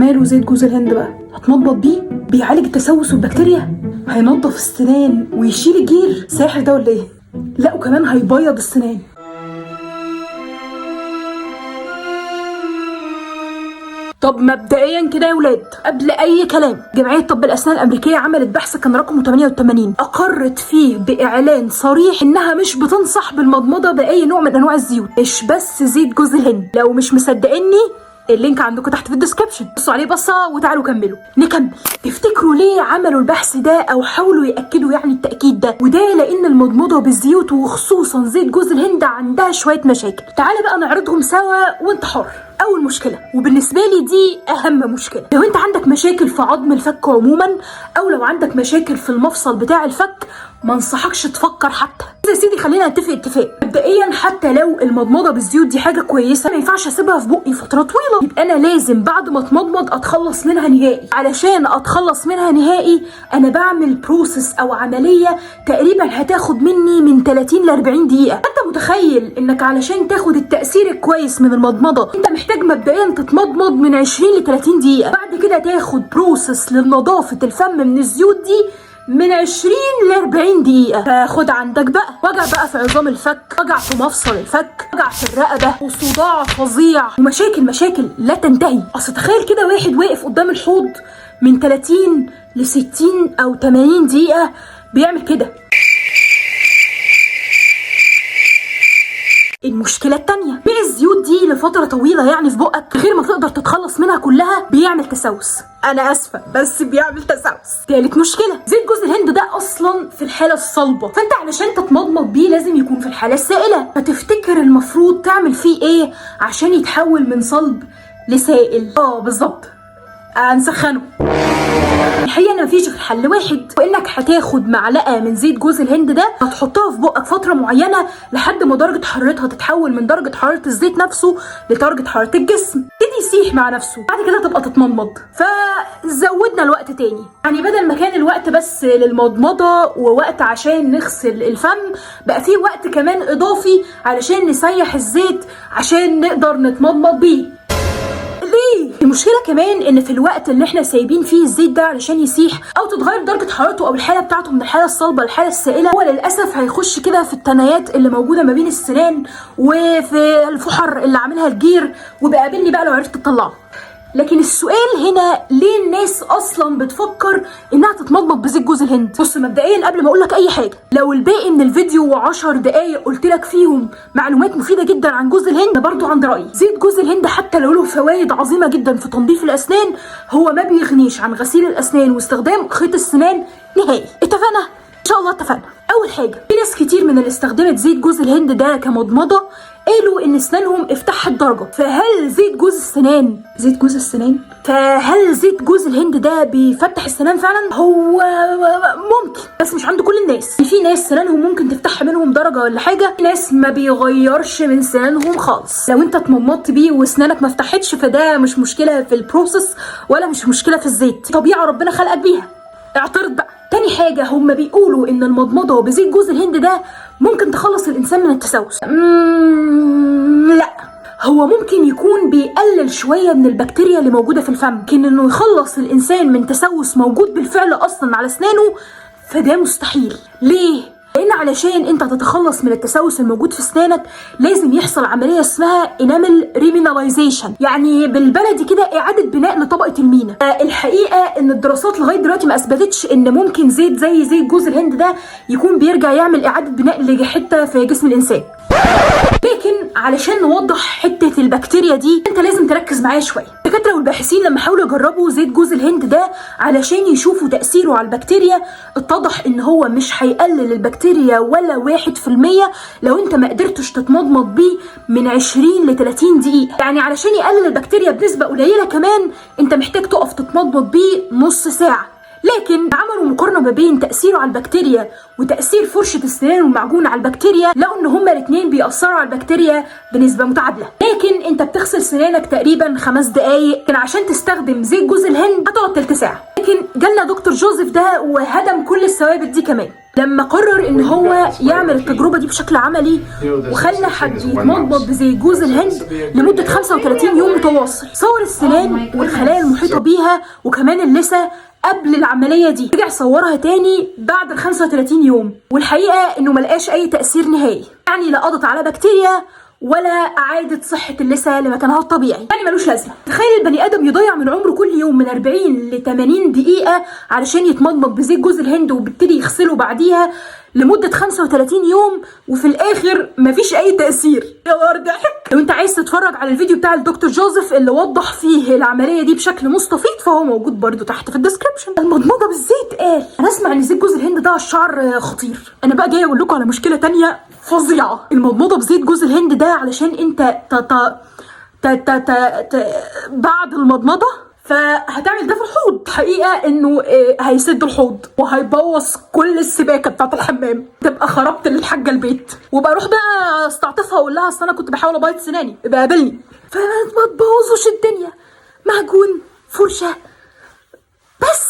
ماله زيت جوز الهند بقى؟ هتمضمض بيه؟ بيعالج التسوس والبكتيريا، هينضف السنان ويشيل الجير، ساحر ده ولا ايه؟ لا وكمان هيبيض السنان. طب مبدئيا كده يا ولاد، قبل اي كلام، جمعية طب الاسنان الامريكية عملت بحث كان رقمه 88 اقرت فيه باعلان صريح انها مش بتنصح بالمضمضه باي نوع من انواع الزيوت، مش بس زيت جوز الهند. لو مش مصدقيني ال link عندكم تحت في ال description، بصوا عليه بصة وتعالوا كملوا. نكمل. تفتكروا ليه عملوا البحث ده او حاولوا ياكدوا يعني التاكيد ده؟ وده لان المضمضة بالزيوت وخصوصا زيت جوز الهند عندها شوية مشاكل. تعالى بقى نعرضهم سوا وانت حر. اول مشكلة، وبالنسبة لي دي اهم مشكلة، لو انت عندك مشاكل في عظم الفك عموما او لو عندك مشاكل في المفصل بتاع الفك، ما انصحكش تفكر حتى. يا سيدي خلينا نتفق اتفاق. مبدئيا حتى لو المضمضة بالزيوت دي حاجة كويسة، ما ينفعش اسيبها في بقي فترة طويلة، يبقى انا لازم بعد ما اتمضمض اتخلص منها نهائي. علشان اتخلص منها نهائي انا بعمل process او عملية تقريبا هتاخد مني من 30 ل 40 دقيقة. انت متخيل انك علشان تاخد التاثير الكويس من المضمضة انت محتاج مبدئيا تتمضمض من 20 ل 30 دقيقة، بعد كده تاخد process لنظافه الفم من الزيوت دي من 20 ل 40 دقيقة. فخد عندك بقى وجع بقى في عظام الفك، وجع في مفصل الفك، وجع في الرقبة، وصداع فظيع، ومشاكل مشاكل لا تنتهي. اصل تخيل كده واحد واقف قدام الحوض من 30 ل 60 او 80 دقيقة بيعمل كده. المشكلة التانية، بيع الزيوت دي لفترة طويلة يعني في بقك غير ما تقدر تتخلص منها كلها بيعمل تسوس. انا اسفة بس بيعمل تسوس. تالت مشكلة، زيت جوز الهند ده اصلا في الحالة الصلبة، فانت علشان تتمضمض بيه لازم يكون في الحالة السائلة. فتفتكر المفروض تعمل فيه ايه عشان يتحول من صلب لسائل؟ بالظبط، هنسخنه. الحقيقة ان مفيش غير حل واحد، وانك هتاخد معلقه من زيت جوز الهند ده هتحطها في بقك فترة معينة لحد ما درجه حرارتها تتحول من درجه حرارة الزيت نفسه لدرجة حرارة الجسم، تبتدي يسيح مع نفسه، بعد كده تبقى تتمضمض. فزودنا الوقت تاني، يعني بدل ما كان الوقت بس للمضمضه ووقت عشان نغسل الفم، بقى فيه وقت كمان اضافي علشان نسيح الزيت عشان نقدر نتمضمض بيه. ليه؟ المشكلة كمان ان في الوقت اللي احنا سايبين فيه الزيت ده علشان يسيح او تتغير درجه حرارته او الحالة بتاعته من الحالة الصلبة للحالة السائلة، هو للاسف هيخش كده في التنايات اللي موجودة ما بين السنان وفي الفحر اللي عاملها الجير، وبقابلني بقى لو عرفت تطلعه. لكن السؤال هنا، ليه الناس اصلا بتفكر انها تتمضمض بزيت جوز الهند؟ بص مبدئيا قبل ما اقول لك اي حاجة، لو الباقي من الفيديو 10 دقايق قلت لك فيهم معلومات مفيدة جدا عن جوز الهند، برضو عند رايي زيت جوز الهند حتى لو له فوائد عظيمة جدا في تنظيف الاسنان، هو ما بيغنيش عن غسيل الاسنان واستخدام خيط السنان نهائي. اتفقنا؟ ان شاء الله اتفقنا. اول حاجة، في ناس كتير من اللي استخدمت زيت جوز الهند ده كمضمضه قالوا ان اسنانهم افتحت درجه. فهل زيت جوز السنان زيت جوز السنان فهل زيت جوز الهند ده بيفتح السنان فعلا؟ هو ممكن، بس مش عند كل الناس. في ناس سنانهم ممكن تفتح منهم درجه ولا حاجة، في ناس ما بيغيرش من سنانهم خالص. لو انت اتمضمضت بيه واسنانك ما فتحتش فده مش مشكلة في ال process ولا مش مشكلة في الزيت، طبيعة ربنا خلقك بيها، اعترض بقى. تاني حاجة، هم بيقولوا ان المضمضة بزيت جوز الهند ده ممكن تخلص الانسان من التسوس. لا، هو ممكن يكون بيقلل شوية من البكتيريا اللي موجودة في الفم، لكن انه يخلص الانسان من تسوس موجود بالفعل اصلا على اسنانه فده مستحيل. ليه؟ لان علشان انت تتخلص من التسوس الموجود في اسنانك لازم يحصل عملية اسمها enamel remineralization، يعني بالبلدي كده اعاده بناء لطبقه المينا. الحقيقة ان الدراسات لغاية دلوقتي ما اثبتتش ان ممكن زيت زي زيت جوز الهند ده يكون بيرجع يعمل اعاده بناء لحته في جسم الانسان. لكن علشان نوضح حتة البكتيريا دي انت لازم تركز معايا شوية. الدكاترة والباحثين لما حاولوا يجربوا زيت جوز الهند ده علشان يشوفوا تاثيره على البكتيريا، اتضح ان هو مش هيقلل البكتيريا ولا 1% لو انت ما قدرتش تتمضمض بيه من 20 ل 30 دقيقة. يعني علشان يقلل البكتيريا بنسبة قليله كمان انت محتاج تقف تتمضمض بيه نص ساعة. لكن عملوا مقارنة ما بين تاثيره على البكتيريا وتاثير فرشه السنان والمعجون على البكتيريا، لقوا ان هما الاثنين بيأثروا على البكتيريا بنسبة متعادله. لكن انت بتغسل سنانك تقريبا 5 دقائق، لكن عشان تستخدم زيت جوز الهند هتقعد تلت ساعة. لكن جالنا دكتور جوزيف ده وهدم كل الثوابت دي كمان لما قرر ان هو يعمل التجربة دي بشكل عملي، وخلى حد يتمضمض بزيت جوز الهند لمدة 35 يوم متواصل. صور السنان والخلايا المحيطة بيها وكمان اللثة قبل العملية دي، رجع صورها تاني بعد ال 35 يوم، والحقيقة انه ملقاش اي تاثير نهائي، يعني لا قضت على بكتيريا ولا اعادت صحة اللثة لمكانها الطبيعي، يعني ملوش لازمه. تخيل البني ادم يضيع من عمره كل يوم من 40 ل 80 دقيقة علشان يتمضمض بزيت جوز الهند وبالتالي يغسله بعديها لمدة 35 يوم، وفي الاخر مفيش اي تاثير. يا نهار ضحك. لو انت عايز تتفرج على الفيديو بتاع الدكتور جوزيف اللي وضح فيه العملية دي بشكل مستفيض فهو موجود برده تحت في ال description. المضمضة بالزيت قال، انا اسمع ان زيت جوز الهند ده على الشعر خطير. انا بقى جاية اقول لكم على مشكلة تانية فظيعة. المضمضة بزيت جوز الهند ده علشان انت ت ت ت ت ت ت بعد المضمضة فهتعمل ده في الحوض. حقيقة انه هيسد الحوض وهيبوظ كل السباكه بتاعت الحمام، تبقى خربت للحاجة البيت. وبقى اروح بقى استعطفها واقول لها اصل انا كنت بحاول ابيض سناني، ابقى قابلني. فما تبوظوش الدنيا، معجون، فرشه بس.